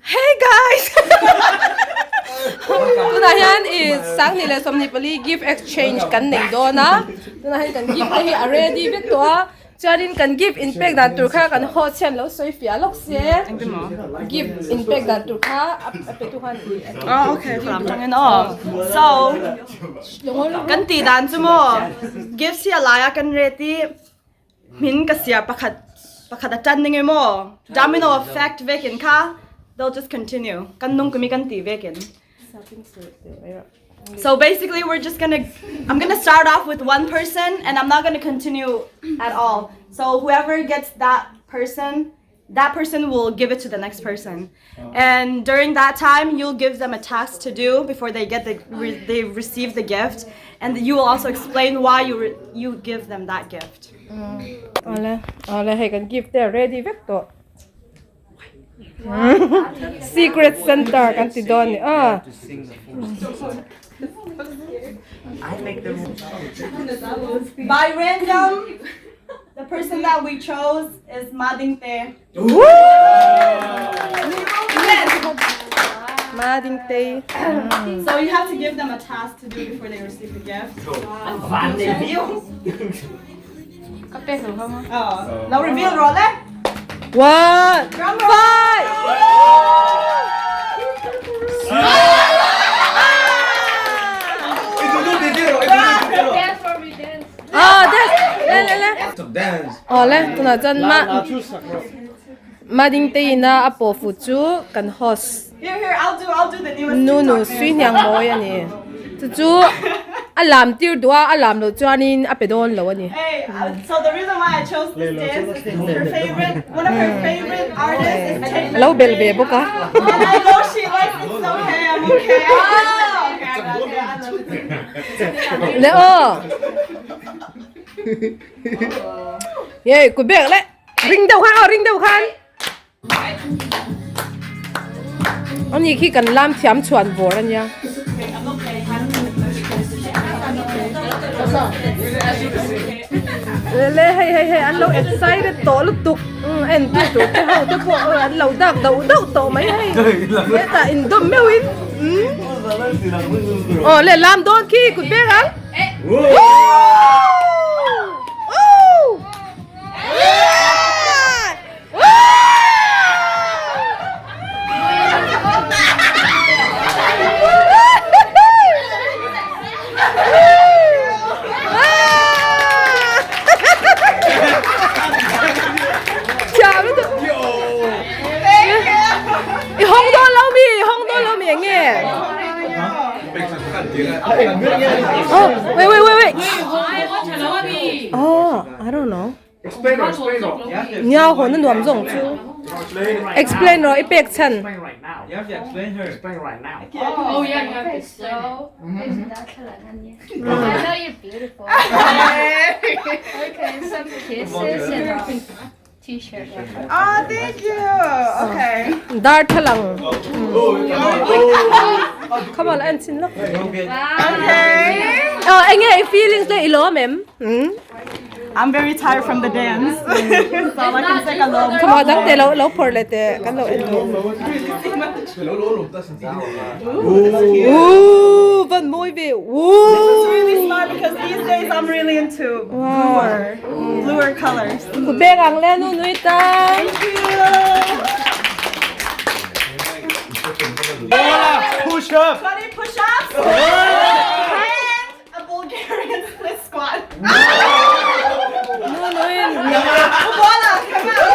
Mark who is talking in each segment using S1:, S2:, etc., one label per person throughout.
S1: Hey guys! Tunah hian i Sanghnih leh 24 gift exchange kan nei dawn a. Tunah hian kan gift te hi a ready vek tawh a. Chuanin kan gift in pek dan tur kha kan host hian lo sawi fiah lawk se. Gift in pek dan tur kha a pe tu khan i
S2: Oh okay, falam tangin aw. So, kan ti dan chu maw gifts hi a lai a kan rate i Hmin ka siar pakhat pakhat a tan ning emaw domino effect vekin kha they'll just continue kan nung kumi kan ti vekin. So basically we're just gonna I'm gonna start off with one person and I'm not gonna continue at all. So whoever gets that person that person will give it to the next person. And during that time, you'll give them a task to do before they get the re- they receive the gift, and you will also explain why you re- you give them that gift.
S1: Awle, awle hei kan gift te ready vek tawh. Secret Santa kan ti dawn ni a.
S2: By random, the person that we chose is Madingte.
S1: Madingte.
S2: So you have to give them a task to do before they receive the gift. Oh, now reveal roll eh?
S1: One,
S2: Drum roll.
S1: five. Ah, dance. Le le le. Aw le, tunah chuan ma Madingte ina a pawh fuh chu kan host
S2: Here, here, I'll do, I'll do the newest
S1: Nu nu
S2: TikTok
S1: sui
S2: dance.
S1: hniang mawi a ni. Chu chu a lam tir duh a, a lam loh chuanin a pe dawn lo a ni.
S2: Hey, so the reason why I chose this dance is because her favorite, one of her favorite artists is Taylor
S1: A lo bel ve
S2: Swift.
S1: bawk a.
S2: And I know she likes it, so okay, I'm okay. Oh, okay, I got it. I love it.
S1: Le aw. Ye, kut bek le. Ring deuh khan aw, ring deuh khan. Ani khi kan lam thiam chhuan bawr a nia. Le hei hei hei an lo excited tawh lutuk en tu tur te ho te pawh an lo dak dauh dauh tawh mai hei hetah indawm meuhin aw le lam dawn khi kut bek ang. I hawng dawn lo mi, i hawng dawn lo mi eng nge? Oh, wait, wait, wait, wait. Oh, I don't know.
S3: Explain rawh, explain rawh.
S1: Nia hawn a nuam zawng chu. Explain rawh i pek chhan.
S3: You have to explain her. Explain right now.
S4: Oh yeah, you have to explain it.
S5: So, I know you're beautiful. Okay, some kisses and a t-shirt.
S2: Oh, thank you. Okay.
S1: Darthlalang. Come on, en chin lawk.
S2: Okay.
S1: Oh, enge i feelings le i lawm em? Hmm?
S2: I'm very tired from the dance. so I can take a little.
S1: Come on, dang te lo lo phor le te kan lo en duh. Ooh, van mawi ve. Ooh.
S2: This is really smart because these days I'm really into bluer, bluer colors.
S1: Ku bek ang le nu nui ta.
S2: Thank you.
S3: Push up.
S2: 20 push-ups and a Bulgarian split squat.
S1: Nu nuin.
S2: Bola, come on.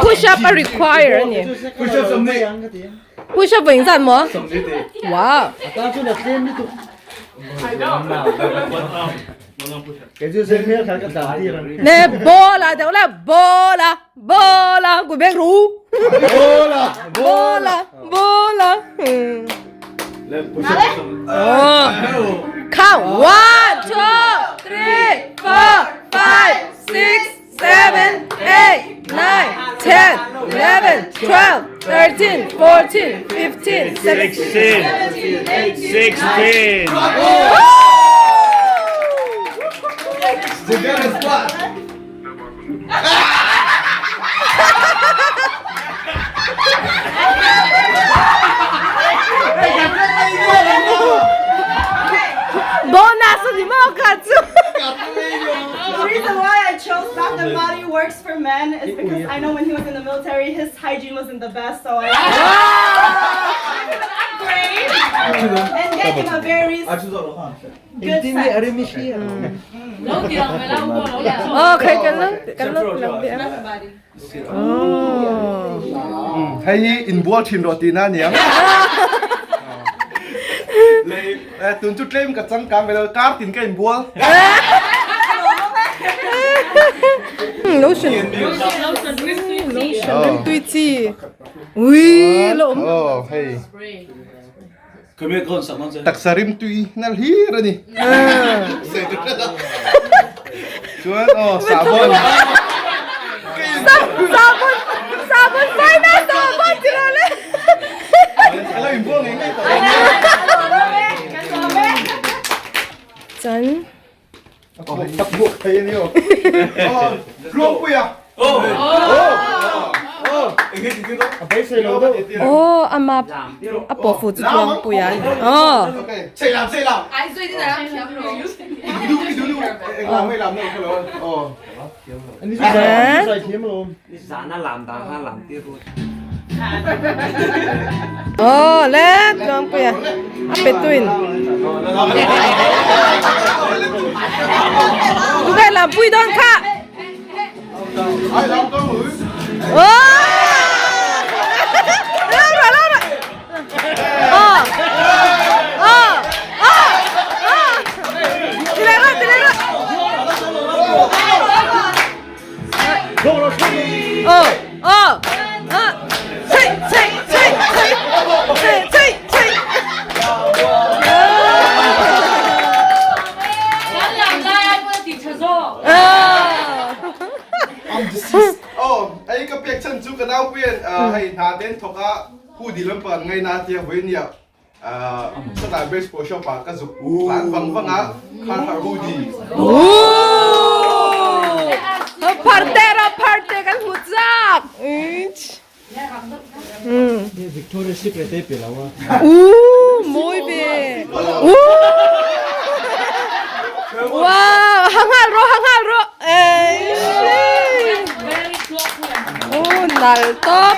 S1: Push up a require ani.
S3: Push up some knee.
S1: Push up veng zat maw?
S3: Some knee.
S1: Wow. Ne bola deuh le bola bola ku bek ru.
S3: Bola
S1: bola bola. Oh. Count one two three four five six seven eight nine 10 11 12 13 14 15 17
S6: 16.
S3: Bulgarian squat.
S2: works for men is because I know when he was in the military, his hygiene wasn't the best, so I give him an upgrade and get him a very good set.
S1: Oh, khai kan lo kan lo lang bi ang. Oh.
S7: Hei hi inbual thin rawh tihna a niang. Tun chu tlem ka changkang ve lo, kar tin ka inbual.
S1: Lotion. Lotion tui chi. Ui lawm.
S7: Oh, hei. Taksa rim tui nal hir a ni. Chuan aw sabon.
S1: Sabon sabon fai na sabon ti lo le.
S7: Alo inbual ngei ngei tawh.
S1: Chuan.
S7: Tak buak thei a ni aw. Tluangpui a.
S1: Aw ama a pawh fuh chu Tluangpui a ni. Aw. Aw le Tluangpui a a pe tuin. Tungai lampui dawn kha.
S7: Ei ka pek chan chu ka nau puian hei hna ten thawk a hoodie lampang ngai na tia vawi nia chutah baseball shop ah ka zuk tlan vang vang a khar har hoodie.
S1: Pharte ro pharte kan hmu chak.
S3: Victoria's Secret te pe lo a.
S1: U mawi ve. U. Wow, hangal ro hangal ro. Ei. U nal top.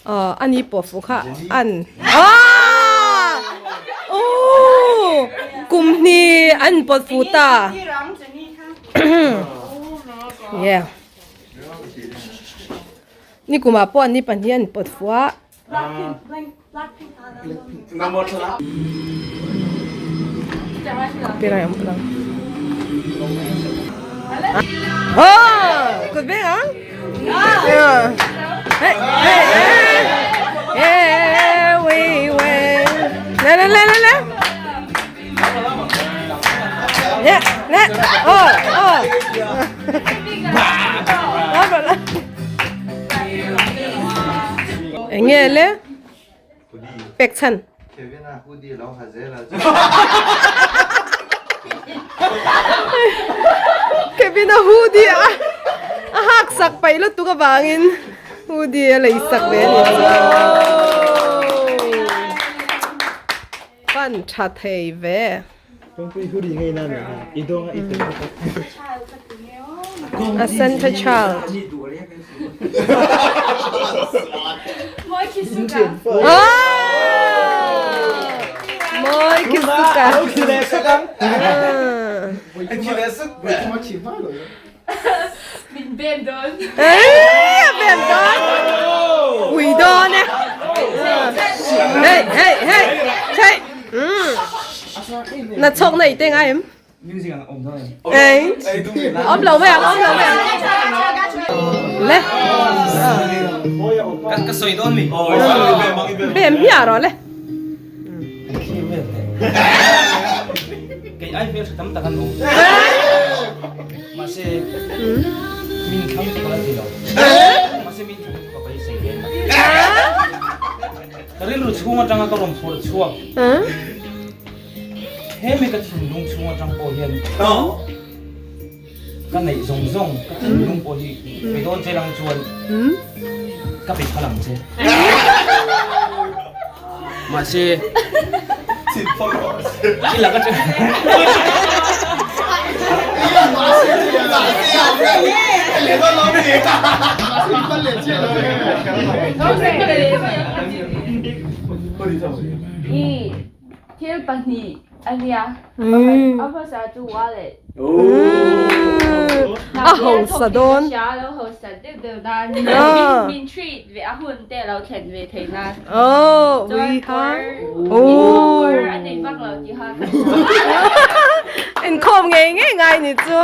S1: Ờ ani pawh fuh kha an. Ah! U kum hni an pawt fuh ta. Yeah. Nikumah pawh an ni pahnih an pawt fuh a. Oh, kut beng ang. Hey, hey, hey. Hey, we we. Le le le le le. Le le. Oh, oh. Eng nge le? Pek chhan. Kevin-a hoodie a a hak sak paih lutuk avangin hoodie a lei sak ve a ni chu. Pan tha thei ve. A center child. Moi kisuka.
S4: Min ben dawn.
S1: Ê, ben dawn. Ui dawn e. Hey, hey, hey. Hey. Na chawk na i te ngai em? Ê. Awm lo mai ang, awm lo mai ang. Le.
S3: Ka sawi dawn mi.
S1: Bem hmiah rawh le.
S3: Kei ai hmel tha tam tak an awm. Mahse min thlang chu ka la ti lo. Mahse min thlang chu ka beisei hle mai. Ka rilru chhung atanga ka rawn phur chhuak. He mi ka thinlung chhung atang pawh hian ka neih zawng zawng ka thinlung pawh hi pe dawn che lang chuan ka pe phal ang che. Mahse i lak atang
S4: I thil pahnih ania a hmasa chu wallet
S1: A hausa dawn.
S4: Hria lo hausa deuh deuh nan min treat ve a hun te lo thlen ve thei nan.
S1: Oh,
S4: Chuan
S1: ui ha.
S4: kawr kawr a nei vak lo tih kha.
S1: Inkhawm ngei ngei ngai ni chu.